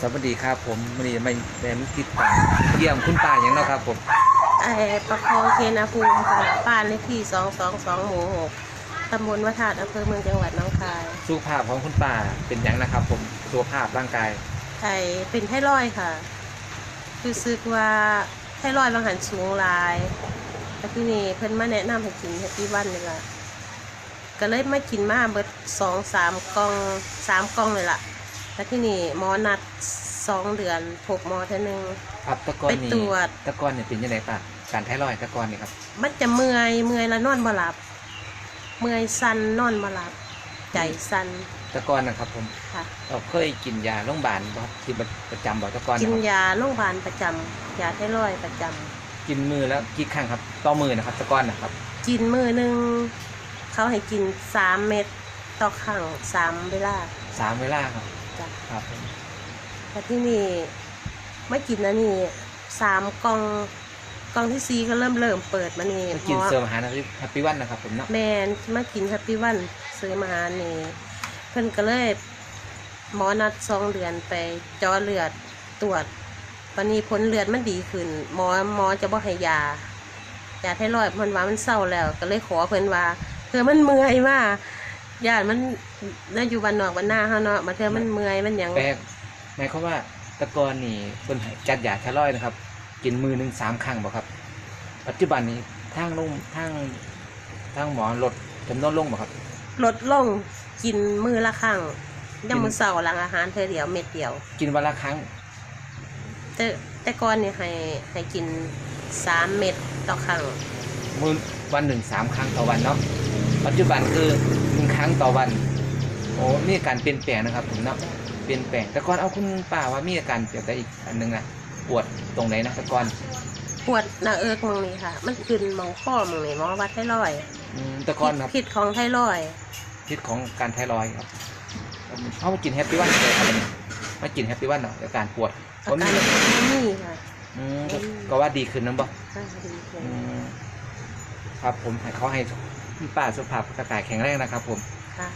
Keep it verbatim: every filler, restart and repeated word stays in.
สวัสดีครับผม มื้อนี้มา มาติดตามเยี่ยมคุณป้าหยังเนาะครับผม ไอ้ ประคองเคนภูมิค่ะ บ้านเลขที่สองสองสอง หมู่หก ตำบลพระธาตุ อำเภอเมือง จังหวัดหนองคาย สุขภาพของคุณป้าเป็นหยังนะครับผม สุขภาพร่างกาย ไอ้ เป็นไทรอยด์ค่ะ รู้สึกว่าไทรอยด์บางหันสูงหลาย แล้วทีนี้เพิ่นมาแนะนำให้กินแฮปปี้วันนี่ล่ะ ก็เลยมากินมาเบิดสองสามกล่อง สามกล่องเลยล่ะ แล้วทีนี้หมอนัดสองเดือนพบหมอเทื่อหนึ่ง ครับ แต่ก่อนนี่ ไปตรวจ แต่ก่อนนี่เป็นจั่งใดป้า การไทรอยด์แต่ก่อนนี่ครับ มันจะเมื่อย เมื่อยแล้วนอนบ่หลับ เมื่อยสั่นนอนบ่หลับ ใจสั่น แต่ก่อนนะครับผม ค่ะ เราเคยกินยาโรงพยาบาลบ่ครับ ที่ประจำบ่แต่ก่อนนะครับ กินยาโรงพยาบาลประจำ ยาไทรอยด์ประจำ กินมื้อละกี่ครั้งครับ ต่อมื้อนะครับ แต่ก่อนนะครับ กินมื้อหนึ่ง เขาให้กินสามเม็ดต่อครั้ง สามเวลา สามเวลาครับ จ้ะ ครับผม แล้วที่นี่มากินอันนี้สามกล่อง กล่องที่สี่ก็เริ่ม เริ่มเปิดมานี่ มากิน หมอ เสริมอาหารแฮปปี้วันนะครับผมเนาะ แม่น มากินแฮปปี้วัน เสริมอาหารนี่ เพิ่นก็เลย หมอนัดสองเดือนไปเจาะเลือดตรวจ ตอนนี้ผลเลือดมันดีขึ้น หมอ หมอจะบ่ให้ยา ยาไทรอยด์ เพิ่นว่ามันเซาแล้ว ก็เลยขอเพิ่นว่า เทื่อมันเมื่อยมา ย้านมัน แล้วอยู่บ้านนอกบ้านนาเฮาเนาะ บางเทื่อมันเมื่อยมันหยัง แปลก หมายความว่าแต่ก่อนนี่เพิ่นให้จัดยาไทรอยด์นะครับ กินมื้อหนึ่งสามครั้งบ่ครับ ปัจจุบันนี้ทางโรง ทาง ทางหมอลดจำนวนลงบ่ครับ ลดลง กินมื้อละครั้ง ยามมื้อเช้าหลังอาหารเทื่อเดียวเม็ดเดียว กินวันละครั้ง แต่ แต่ก่อนนี่ให้ ให้กินสามเม็ดต่อครั้ง มื้อ วันหนึ่งสามครั้งต่อวันเนาะ ปัจจุบันคือหนึ่งครั้งต่อวัน โอ้ มีการเปลี่ยนแปลงนะครับผมเนาะ เปลี่ยนแปลง แต่ก่อน เอา คุณป้าว่ามีอาการแบบใดอีกอันหนึ่งอะ ปวดตรงไหนนะแต่ก่อน ปวดหน้าอกหม่องนี้ค่ะ มันขึ้นหม่องคอหม่องนี้ หมอว่าไทรอยด์ อืม แต่ก่อนครับ พิษ พิษของไทรอยด์ พิษของการไทรอยด์ครับ เฮามากินแฮปปี้วันเลยครับ มากินแฮปปี้วันเนาะ อาการปวด อาการ บ่มี บ่มีค่ะ อืม บ่มี ก็ว่าดีขึ้นนำบ่ ค่ะ ดีขึ้น อืม ครับผม ให้ ขอให้คุณป้าสุขภาพร่างกายแข็งแรงนะครับผม ค่ะ